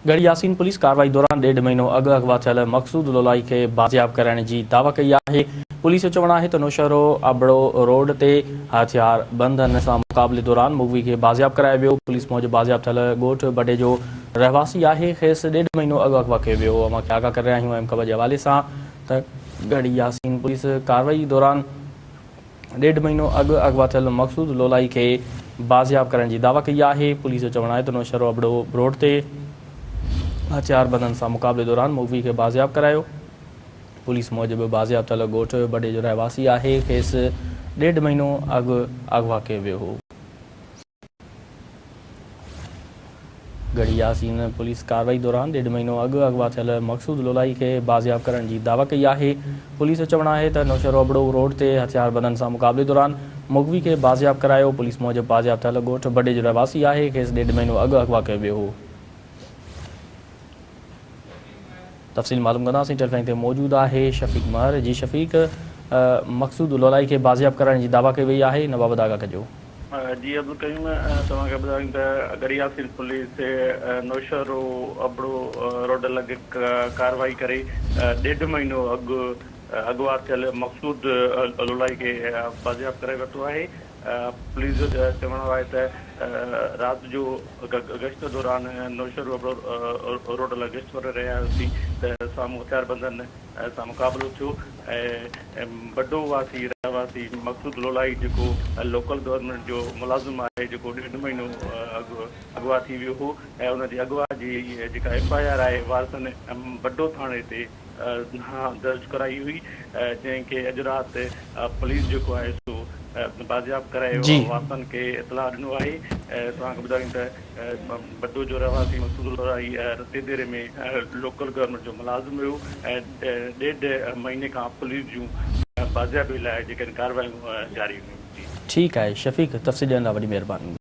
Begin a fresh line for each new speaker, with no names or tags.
Garhi Yasin police ڪارروائي دوران ڏيڍ مهينو اڳ اغوا ٿيل مقصود لولائي کي بازياب ڪرائڻ جي دعويٰ ڪئي آهي. پوليس جو چوڻ آهي ته نوشهرو ابڙو روڊ تي هٿياربندن سان مقابلي دوران مغوي کي بازياب ڪرايو ويو. پوليس موجب بازياب ٿيل ڳوٺ بڊي جو رهواسي آهي، کيس ڏيڍ مهينو اڳ اغوا ڪيو ويو هو. اوهان کي آگاهه ڪري رهيا آهيون اهم خبر جي حوالي سان ته ڳڙهي ياسين پوليس ڪارروائي دوران ڏيڍ مهينو اڳ اغوا ٿيل مقصود لولائي کي بازياب ڪرڻ جي دعويٰ ڪئي آهي. پوليس جو چوڻ آهي ته نوشهرو ابڙو روڊ تي هٿياربندن سان مقابلي دوران مغوي کي بازياب ڪرايو. پوليس موجب بازياب ٿيل ڳوٺ بڊي جو رهواسي آهي، کيس ڏيڍ مهينو اڳ اغوا ڪيو ويو هو. ڳڙهي ياسين پوليس ڪارروائي دوران ڏيڍ مهينو اڳ اغوا ٿيل مقصود لولائي کي بازياب ڪرڻ جي دعويٰ ڪئي آهي. پوليس جو چوڻ آهي ته نوشهرو ابڙو روڊ تي هٿياربندن سان مقابلي دوران مغوي کي بازياب ڪرايو. پوليس موجب بازياب ٿيل ڳوٺ بڊي جو رهواسي آهي، کيس ڏيڍ مهينو اڳ اغوا ڪيو ويو هو. تفصيل معلوم ڪنداسين ٽيليفون تي موجود آهي شفيق مهر جي شفيق مقصود لولائي کي بازياب ڪرائڻ جي دعويٰ ڪئي وئي آهي ان بابت آگاهه ڪجو.
جي عبدالقيوم توهان کي ٻڌايون ته ڳڙهي ياسين پوليس نوشهرو ابڙو روڊ لڳ ڪارروائي ڪري ڏيڍ مهينو اڳ اغوا ٿيل مقصود لولائي کي بازياب ڪرائي ورتو آهي پوليس جو چوڻ آهي ته رات جو گشت دوران نوشهرو ابڙو روڊ لڳ گشت ڪري رهيا هئاسين ته سامهون هٿياربندن سان مقابلو ٿيو ۽ بڊو واسي رهواسي مقصود لولائي جيڪو لوڪل گورنمينٽ جو ملازم آهي جيڪو ڏيڍ مهينو اڳ اغوا ٿي ويو هو ۽ ان جي اغوا جي جيڪا ايف I R آهي وارثن بڊو ٿاڻي تي درج ڪرائي هئي جنهن کي اڄ رات پوليس جيڪو آهي سو بازياب ڪرائي وارثن کي اطلاع ڏنو آهي توهان کي ٻڌايون ته بڊو جو رهواسي مقصود الرائي رتي ديري ۾ لوڪل گورنمينٽ جو ملازم هيو ۽ ڏيڍ مهيني کان پوليس جون بازيابي لاء جيڪي ڪارروايون جاري هيون.
ٺيڪ آهي شفيق تفصيل ڏيڻ لاء وڏي مهرباني.